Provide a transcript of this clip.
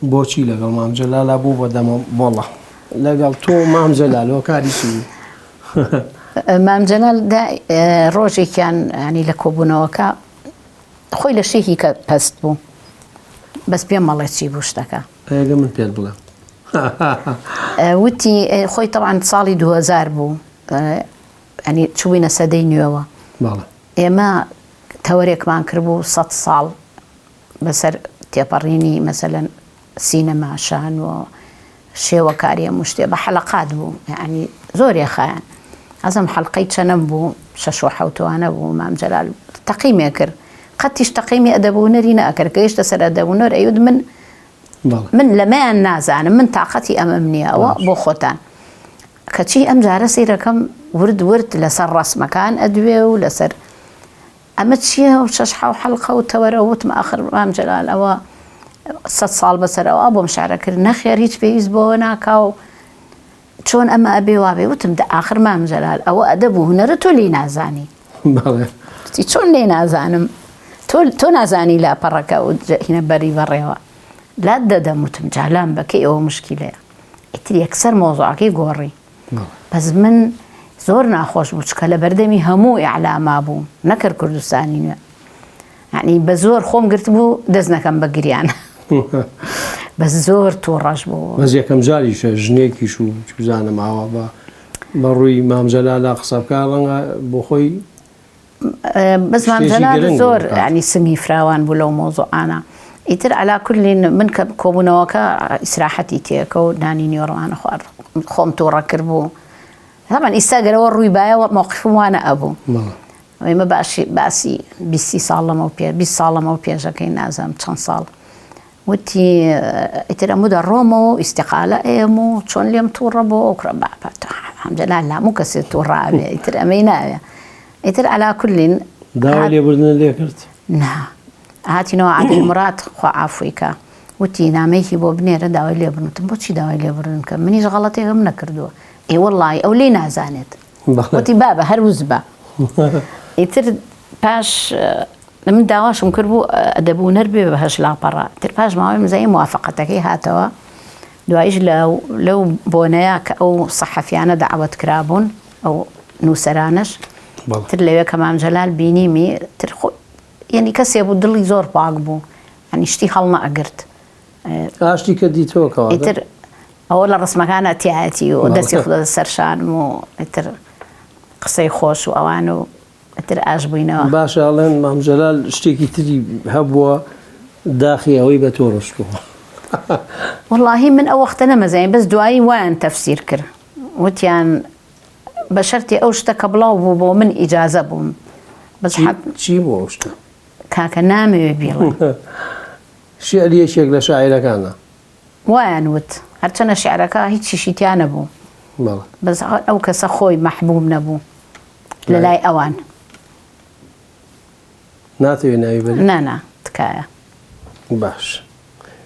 بۆچی لەگەڵ مام جەلالا بوو بە دەمە بۆڵە لەگەڵ تۆ مام جەلال هۆکاری چی بوو؟ مام جەلال ڕۆژێکیان ینی لە کۆبوونەوەکە خۆی لە شتێکی کە پەست بوو بەس پێم مەڵێ چی بوو شتەکە ئەگە من پێت بڵێم وتی خۆی تەوان ساڵی 2000 بوو ئەنی چوینە سەدەی نوێوە ئێمە تەوەرێکمان کردبوو سە ساڵ بەسەر تێپەڕینی مەسەلەن سینەما، شانۆ، شێوەکاری هەموو شتێ بە حەلەقات بوو یانی زۆر ێخایان ئەزم حەلقەی چەنەم بوو شەش و حەوتوانە بوو مام جەلال تەقیمێ کرد قەتیش تەقیمی ئەدەب و هونەری نەئەکرد گەیشتە سەر ئەدەب و هونەر ئەیوت من من لەمەیان نازانم من تاقەتی ئەمەم نییە ئەوە بۆ خۆتان کەچی ئەم جارە سەیرەکەم ورد ورد لەسەر ڕەسمەکان ئەدوێ و لەسەر ئەمە چیە و شەش حەو حەلقە و تەوەرە وتم ئاخر مام جەلال ئەوە سە ساڵ بەسەر ئەوە بۆم شعرە کرد نەخێر هیچ پێویست بۆوە ناکا و چۆن ئەمە ئەبێ وابێ وتم دە ئاخر مام جەلال ئەوە ئەدەب و هونەرە تۆ لێی نازانی وتی چۆن لێی نازانم تۆ تۆ نازانی لاپەڕەکە و هینە بەری بەڕێوە لات دەدەم وتم جالام بەکەی ئەوە مشکیلەیە ئیتر یەکسەر مۆزوعەکەی گۆڕی بەس من زۆر ناخۆش بوو چکە لە بەردەمی هەموو ئیعلاما بوو نەکرد کوردستانی نوێ یعنی بە زۆر خۆم گرت بوو دەست نەکەم بە گریان بە زۆر تووڕەش بوو بەس یەکەم جاریشە ژنێکیش و چوزانم ئاوا بە بە ڕووی مام جەلالا قسە بکا ڕەنگە بۆ خۆی بەس مام جەلال زۆر ینی سنگی فراوان بوو لەو مۆزوعانە ئیتر علا کولین من کە کۆبوونەوەکە ئیسراحەتی تێکە و نانی نیۆڕوانە خوارد خۆم تووڕە کرد بوو هەمان ئیستا گەرەوە ڕووی بایەوە مۆقفم وانە ئەبوو ئێمە باشی باسی 20 ساڵ لەمەو پێ 20 ساڵ لەمەو پێشەکەی نازانم چەند ساڵ وتی ئیتر ئەموو دەڕۆمەوە و ئیستیقالە ئەیەم و چۆن لێم تووڕە بۆ ئەو کوڕە بابە تۆ حەمجەلال لە هەموو کەسێ تووڕە ئەبێ ئیتر ئەمەی ناوێ ئیتر عەلا کولین داوای لێبوردنت لێ کرد؟ نا هاتینەوە عادل مراد خوا عافوی کە وتی نامەیەکی بۆ بنێرە داوای لێبوردن وتم بۆچی داوای لێبوردن بکەم منیش غەڵەتێکم نەکردووە ئێ وەڵڵاهی ئەو لێی نازانێت وتی بابە هەر وز بە ئیتر پاش من داواشم کرد بوو ئەدەب و هونەر بێ بە هەشت لاپەڕە تر پاش ماوەی مزایی موافقەتەکەی هاتەوە دوایش لەو بۆنەیە کە ئەو سەحەفیانە دەعوەت کرابوون ئەو نووسەرانەش تر لەوێ کە مام جەلال بینیمی تر خۆ یعنی کەسێ بوو دڵی زۆر پاک بوو یعنی شتی هەڵنەئەگرت ئاشتی کردی تۆ کەواتە ئیتر ئەوە لە ڕسمەکانە تایەتی و دەستی خودە سەر شانم و ئیتر قسەی خۆش و ئەوان و ئیتر ئاش بووینەوە. باشە ئەڵێن مام جەلال شتێکی تری هەبووە داخی ئەوەی بە تۆ ڕشتووە. وەڵاهی من ئەو وەختە نەمەزانی بەس دوایی وایان تەفسیر کرد وتیان بە شەرتی ئەو شتە کە بڵاو بوو بۆ من ئیجازە بووم بەس چی بوو ئەو شتە؟ کاکە نامەوێ بیڵێم. شیعری یەکێک لە شاعیرەکانە. وایان وت هەرچەنە شیعرەکە هیچیشی تیا نەبوو بەس ئەو کەسە خۆی مەحبوب نەبوو لە لای ئەوان. ناتەوێ ناوی بەری؟ نا نا تکایە. باش.